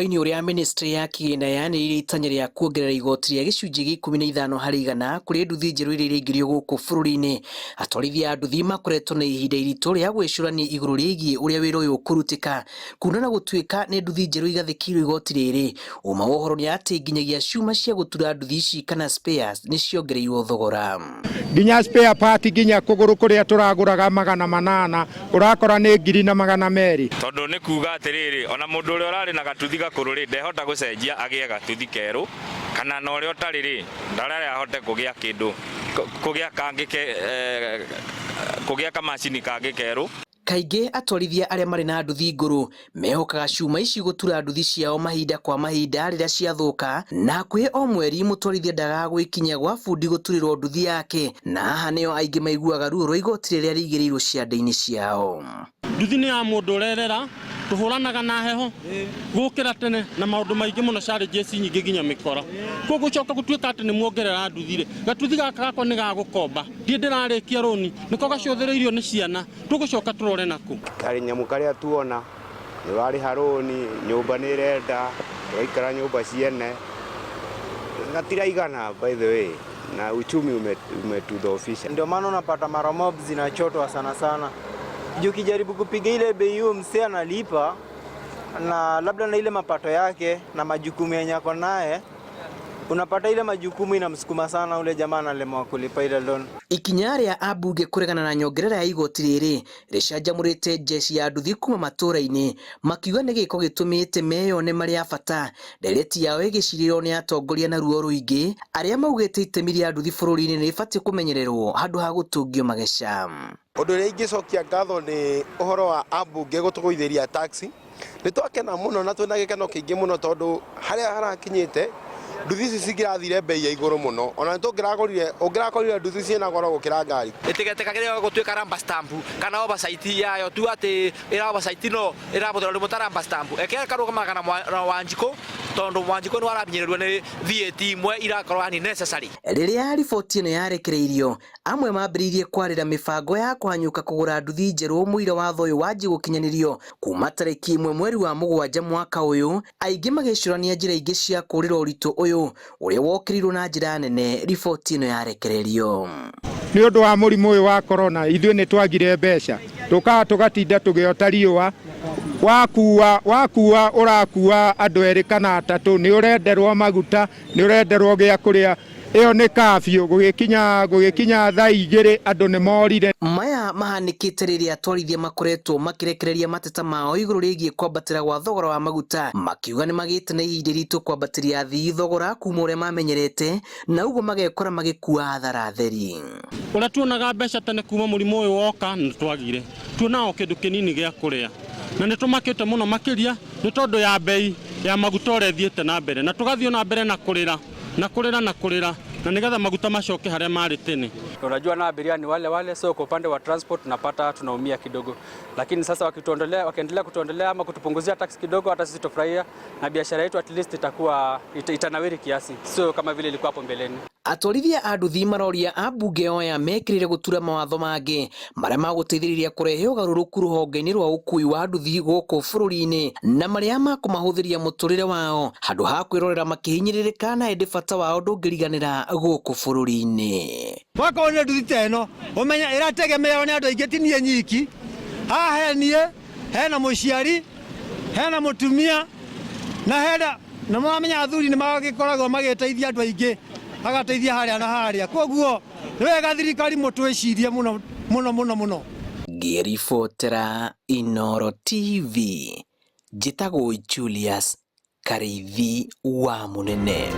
Hwaĩ-inĩ ũrĩa ministry ya kĩgĩna yanĩrĩire itanya rĩa kuongerera igoti rĩa gĩcunjĩ gĩa 15 harĩ igana kũrĩ nduthi njerũ iria iraingĩrio gũkũ bũrũri-inĩ. Atwarithia a nduthi makoretwo na ihinda iritũ rĩa gwĩcũrania igũrũ rĩgiĩ ũrĩa wĩra ũyũ ũkũrutĩka. Kuona na gũtuĩka nĩ nduthi njerũ igathĩkĩirwo igoti rĩrĩ, ũma wa ũhoro nĩ atĩ nginyagia cuma cia gũtura nduthi ici kana spares nĩ ciongereirwo thogora. Nginya spare part, nginya kũgũrũ kũrĩa tũragũraga 800, ũrakora nĩ 1200. Tondũ nĩ kuga atĩrĩrĩ, ona mũndũ ũrĩa ũrarĩ na gatuthi gakũrũ rĩ, ndehota gũcenjia agĩe gatuthi kerũ, kana na ũrĩa ũtarĩ rĩ, ndararĩ ahote kũgĩa kĩndũ, kũgĩa kangĩ ke, kũgĩa kamacini kangĩ kerũ. Kaingĩ atwarithia arĩa marĩ na nduthi ngũrũ mehokaga cuma ici gũtura nduthi ciao mahinda kwa mahinda rĩrĩa ciathũka, na hakuhĩ o mweri mũtwarithia ndagaga gwĩkinyia gwa bundi gũturĩrwo nduthi yake, na haha nĩo aingĩ maiguaga ruo rwa igoti rĩrĩa rĩigĩrĩirwo ciande-inĩ ciao. Nduthi nĩ ya mũndũ ũrerera, tũhũranaga na heho gũkĩra tene na maũndũ maingĩ mũno, challenges nyingĩ nginya mĩkora. Koguo gũcoka gũtuĩka atĩ nĩ muongerera nduthi rĩ, gatuthi gaka gakwa nĩ ga gũkomba, ndirĩ ndĩrarĩkia rũni, nĩko gacũthĩrĩirio nĩ ciana, tũgũcoka tũrore nakũ? Kanyamũ karĩa tuona nĩ ũrarĩha rũni, nyũmba nĩ ĩrenda, tũraikara nyũmba ciene, gatiraigana by the way, na uchumi umetudhoofisha. Ndio maana unapata mara mob zinachotwa sana sana. Juu ukijaribu kupiga ile bei hiyo msee analipa na labda na ile mapato yake na majukumu yenye ako naye, unapata ile majukumu inamsukuma sana ule jamaa analemewa kulipa ile loan. Ikinya rĩa ambunge kũregana na nyongerera ya igoti rĩrĩ rĩcanjamũrĩte jeshi ya nduthi kuma matũra-inĩ, makiuga nĩ gĩko gĩtũmĩte meyone marĩ a bata. Ndereti yao ĩgĩcirĩrwo nĩ atongoria na ruo rũingĩ arĩa maugĩte itemi rĩa nduthi bũrũri-inĩ nĩ rĩbatiĩ kũmenyererwo handũ ha gũtũngio mageca. Ũndũ ũrĩa ingĩcokia ngatho nĩ ũhoro wa ambunge gũtũgũithĩria tax. Nĩ twakena mũno na twĩna gĩkeno kĩingĩ mũno, tondũ harĩa harakinyĩte nduthi ici cingĩrathire bei ya igũrũ mũno, ona nĩ tũngĩragũrire, ũngĩrakorire nduthi ciĩna goro gũkĩra ngari. Ĩtigetĩkagĩrĩo gũtuĩka rubber stamp kana oversight yayo tu atĩ ĩra oversight no ĩrabũthĩrwo rĩmwe ta rubber stamp, eke ĩkarũgamaga na Wanjikũ, tondũ Wanjikũ nĩ warabinyĩrĩrwo nĩ VAT imwe irakorwo unnecessary. Rĩrĩa riboti ĩno yarekereirio, amwe mambĩrĩirie kwarĩra mĩbango ya kũhanyũka kũgũra nduthi njerũ mũira watho ũyũ wanjie gũkinyanĩrio kuma tarĩki 1 mweri wa 7 mwaka ũyũ, aingĩ magĩcũrania njĩra ingĩ cia kũrĩra ũritũ ũyũ ũrĩa wokĩrĩirwo na njĩra nene riboti ĩno yarekererio. Nĩ ũndũ wa mũrimũ ũyũ wa corona, ithuĩ nĩ twagire mbeca, tũkaga tũgatinda tũgĩota riũa, wakua wakua ũrakua andũ erĩ kana atatũ, nĩ ũrenderwo maguta, nĩ ũrenderwo gĩa kũrĩa, ĩyo nĩ kabiũ, gũgĩkinya thaa 2 andũ nĩ morire. Maya mahanĩkĩte rĩrĩa atwarithia makoretwo makĩrekereria mateta mao igũrũ rĩgiĩ kwambatĩra gwa thogora wa maguta, makiuga nĩ magĩte na ihinda iritũ kwambatĩria athii thogora kuma ũrĩa mamenyerete, na ũguo magekora magĩkua hathara theri. Ũrĩa tuonaga mbeca tene, kuma mũrimũ ũyũ woka nĩ twagire, tuonaga o kĩndũ kĩnini gĩa kũrĩa, na nĩ tũmakĩte mũno makĩria nĩ tondũ ya bei ya maguta ũrĩa ĩthiĩte na mbere, na tũgathiĩ na mbere na kũrĩra na kũrĩra na kũrĩra na nĩgetha maguta macoke harĩa marĩ tene. Unajua na abiria ni wale wale, so kwa upande wa transport tunapata tunaumia kidogo, lakini sasa wakituondolea, wakiendelea kutuondolea ama kutupunguzia tax kidogo, hata sisi tutafurahia na biashara yetu at least itakuwa itanawiri kiasi, sio kama vile ilikuwa hapo mbeleni. Atwarithia a nduthi maroria ambunge oya mekĩrĩre gũtura mawatho mangĩ marĩa magũteithĩrĩria kũrehe ũgarũrũku rũhonge-inĩ rwa ũkui wa nduthi gũkũ bũrũri-inĩ, na marĩa makũmahũthĩria mũtũrĩre wao handũ ha kwĩrorera makĩhinyĩrĩrĩka, na ĩndĩ bata wao ndũngĩriganĩra gũkũ bũrũri-inĩ. Wakorwo nĩ nduthi ta ĩno, ũmenya ĩrategemeerwo nĩ andũ aingĩ, ti niĩ nyiki. Haha he niĩ, hena mũciari, hena mũtumia na hena na mwamenya athuri nĩ magĩkoragwo magĩteithia andũ aingĩ, agateithia harĩa na harĩa. Koguo nĩ wega thirikari mũtwĩcirie mũno mũno mũno mũno. Ngĩribotera Inooro TV, njĩtagwo Julius Karĩithi wa Mũnene.